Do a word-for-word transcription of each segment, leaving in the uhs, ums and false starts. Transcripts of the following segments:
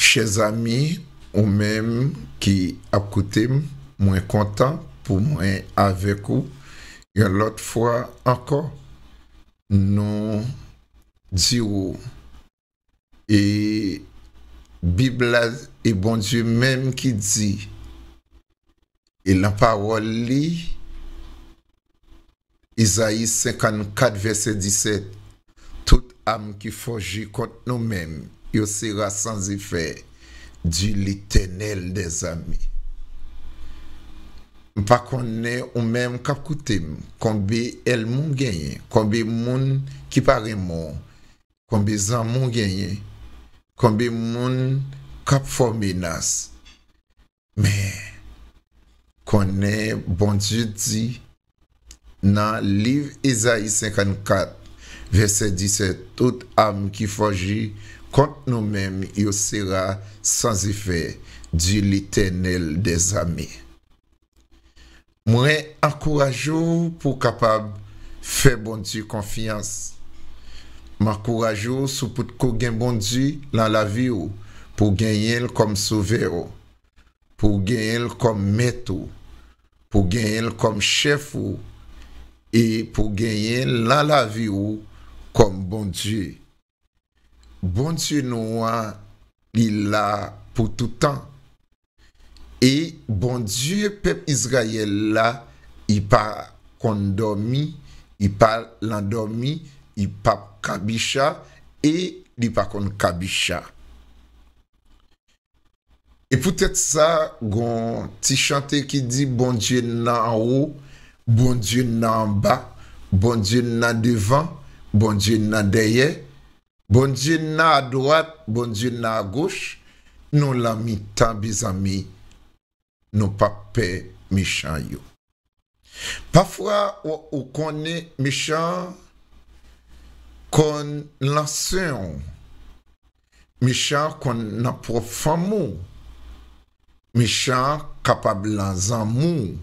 Chè zanmi, ou menm ki ap koute m, mwen kontan pou mwen avèk ou yon lòt fwa ankò. Nou di w, e Bib la, e Bondye menm ki di, e nan pawòl li, Izayi senkannkat, vèsè disèt, tout am ki fòje kont nou menm, yo sera sans effet, dit l'Éternel des armées. M pa konnen ou menm k ap koute m, konbe ènmi w genyen, konbe moun ki pa renmen w, konbe zanmi w genyen, konbe moun k ap fè w menas. Men, konnen Bondye di nan liv Ezayi senkannkat, vèsè disèt, tout am ki fòje kont nou menm, yo sera sans effet, dit l'Éternel des armées. Mwen ankouraje w pou w kapab fè Bondye konfyans. M ankouraje w si w potko gen Bondye nan lavi w, pou w genyen l kòm sovè w, pou w genyen l kòm mèt ou, pou w genyen l kòm chèf ou, e pou w genyen l nan lavi w kòm Bondye. Bondye nou an, li la pou toutan. E Bondye pèp Izrayèl la, li pa konn dòmi, li pa landòmi, li p ap kabicha, e li pa konn kabicha. E poutèt sa, gon ti chante ki di, Bondye nan anwo, Bondye nan anba, Bondye nan devan, Bondye nan dèyè, Bondye nan adwat, Bondye nan agoch, nou lan mitan, mezanmi, nou p ap pè mechan yo. Pafwa, ou, ou konnen mechan konn lan sen w. Mechan konn nan pwòp fanmi w. Mechan kapab lan zanmi w.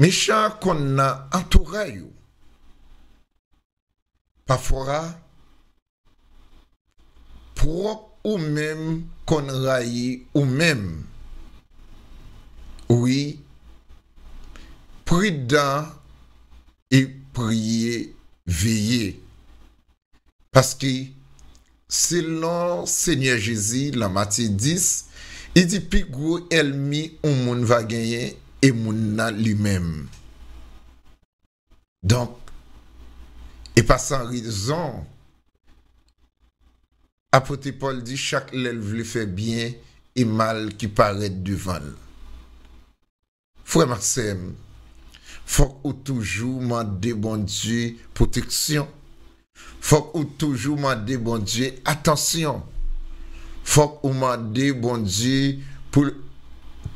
Mechan konn nan antouray ou. Pafwa, pwòp ou menm konn rayi ou menm. Wi, pridan e priye, veye. Paske, selon Senyè Jezi, lan Matye dis, li di pi gwo ènmi yon moun va genyen, e moun nan li menm. Donk, e pa san rezon, apot Pòl di, chak lè l vle fè byen, e mal ki parèt devan l. Frè m ak sè m, fòk ou toujou mande Bondye pwoteksyon. Fòk ou toujou mande Bondye atansyon. Fòk ou mande Bondye pou l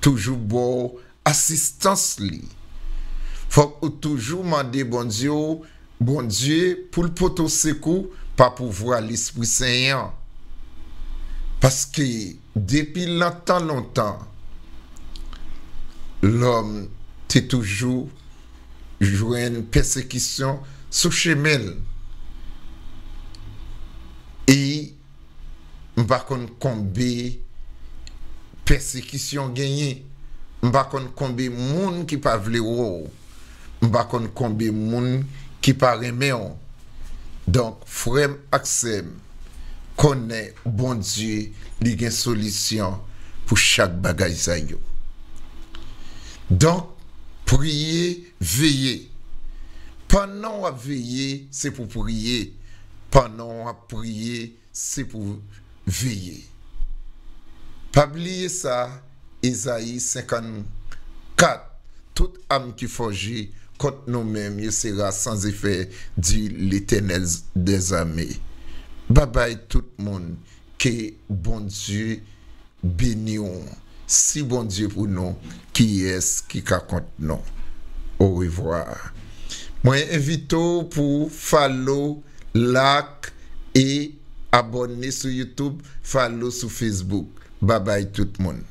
toujou ba w asistans li. Fòk ou toujou mande Bondye w, Bondye pou l pote w sekou pa pouvwa Lespri Sen an. Paske depi lontan, lontan, lòm te toujou jwenn pèsekisyon sou chemen l. E m pa konn konbe pèsekisyon genyen. M pa konn konbe moun ki pa vle wè w. M pa konn konbe moun ki pa renmen w. Donk, frè m ak sè m, konnen Bondye, li gen solisyon pou chak bagay sa yo. Donk, priye, veye. Pandan w ap veye, se pou priye. Pandan w ap priye, se pou veye. Pa bliye sa, Ezayi senkannkat, tout am ki fòje kont nou menm yo sera sans effet, dit l'Éternel des armées. Babay tout moun, ke Bondye beni w. Si Bondye pou nou, kiyès ki ka kont nou? Orevwa. Mwen envite w pou follow, like e abòne sou YouTube, follow sou Facebook. Babay tout moun.